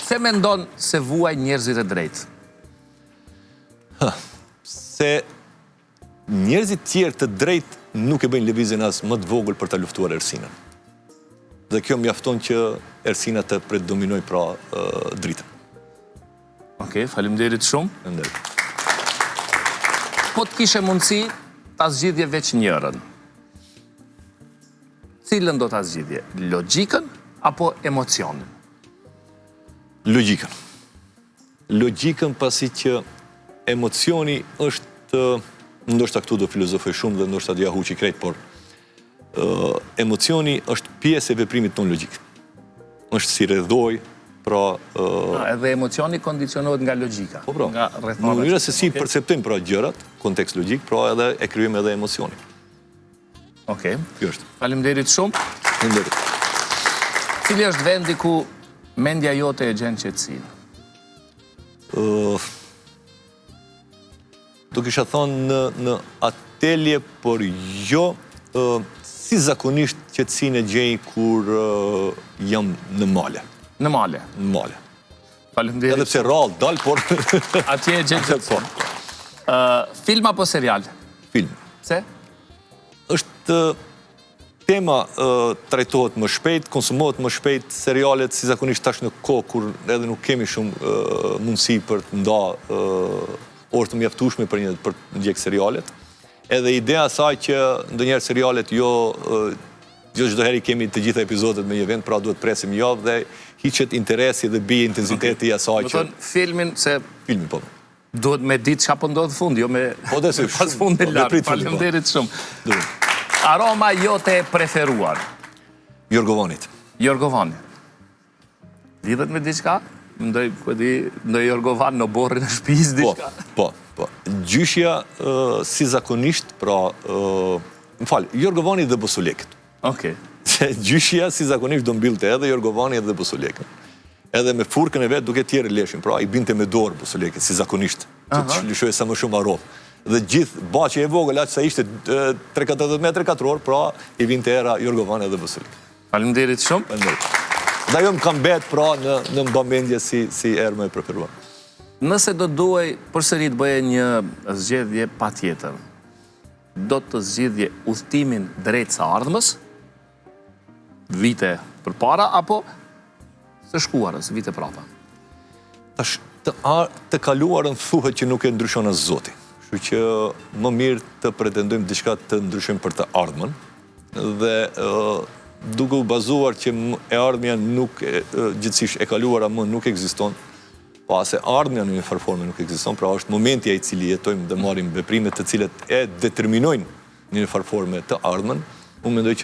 Pse mendon se vuajnë njerëzit e drejtë? Se njerëzit tjerë të drejtë nuk e bëjnë lëvizjen as më të vogël për ta luftuar errësinën. Dhe kjo mjafton që errësina të predominojë pra dritën. Okej, faleminderit shumë. Faleminderit. Po të kishe mundësi ta zgjidhje veç njërën. Cilën do ta zgjidhje? Logjikën apo emocionin? Logjikën. Logjikën pasi që emocioni është ndoshta këtu do filozofoj shumë dhe ndoshta do ja huqi krejt, por emocioni është pjesë e veprimit tonë logjik. Është si rrjedhojë, pra... Edhe emocioni kondicionohet nga logjika, po, pra, nga rrethanat. Në mënyrë se si perceptojmë pra gjërat, kontekst logjik, pra edhe e krijojmë edhe emocionin. Okej. Kjo është. Faleminderit shumë. Faleminderit. Cili është vendi ku mendja jote e gjen qetësinë? Ë Do kisha thonë në në atelje, por jo ë si zakonisht qetësinë e gjej kur jam në male. Në male. Në male. Faleminderit. Edhe pse rrallë dal, por atje e gjen qetësinë. Po. Ë film apo serial? Film. Pse? Është tema trajtohet më shpejt, konsumohet më shpejt, serialet si zakonisht tash në kohë kur edhe nuk kemi shumë mundësi për të nda orë të mjaftueshme për një për të ndjek serialet. Edhe ideja e saj që ndonjëherë serialet jo jo çdo herë i kemi të gjitha epizodet me një vend, pra duhet presim javë dhe hiqet interesi dhe bie intensiteti i asaj që... Domethënë, filmin se... Filmin, po. Duhet me ditë çka po ndodh fund, jo me po dhe se pas fundit po, larg. Po. Faleminderit shumë. Aroma jote e preferuar? Jorgovanit. Jorgovani. Lidhet me diçka? Ndoj, ku di, ndoj Jorgovan në oborrin e shtëpisë po, diçka. Po, po, po. Gjyshja si zakonisht, pra, më fal, Jorgovani dhe Bosulekët. Okej. Se gjyshja si zakonisht do mbillte edhe Jorgovani edhe Bosulekën. Edhe me furkën e vet duke tjerrë leshin, pra i binte me dorë Bosulekët si zakonisht, që të lëshojë sa më shumë aromë. Dhe gjithë bahçja e vogël aq sa ishte 3-40 metra katror, pra i vinte era Jorgovan edhe Bosulek. Faleminderit shumë. Faleminderit. Dhe ajo më ka mbet pra në në mbamendje si si erë më e preferuar. Nëse do të duhej përsëri të bëje një zgjedhje patjetër, do të zgjidhje udhëtimin drejt së ardhmes, vite përpara apo së shkuarës, vite prapa? Tash të, të kaluarën thuhet që nuk e ndryshon as Zoti. Kështu që më mirë të pretendojmë diçka të ndryshojmë për të ardhmen dhe duke u bazuar që e ardhmja nuk gjithsesi e kaluara më nuk ekziston, Po as e ardhmja në një farë forme nuk ekziston, pra është momenti ai i cili jetojmë dhe marrim veprime të cilat e determinojnë në një farë forme të ardhmen, unë mendoj që.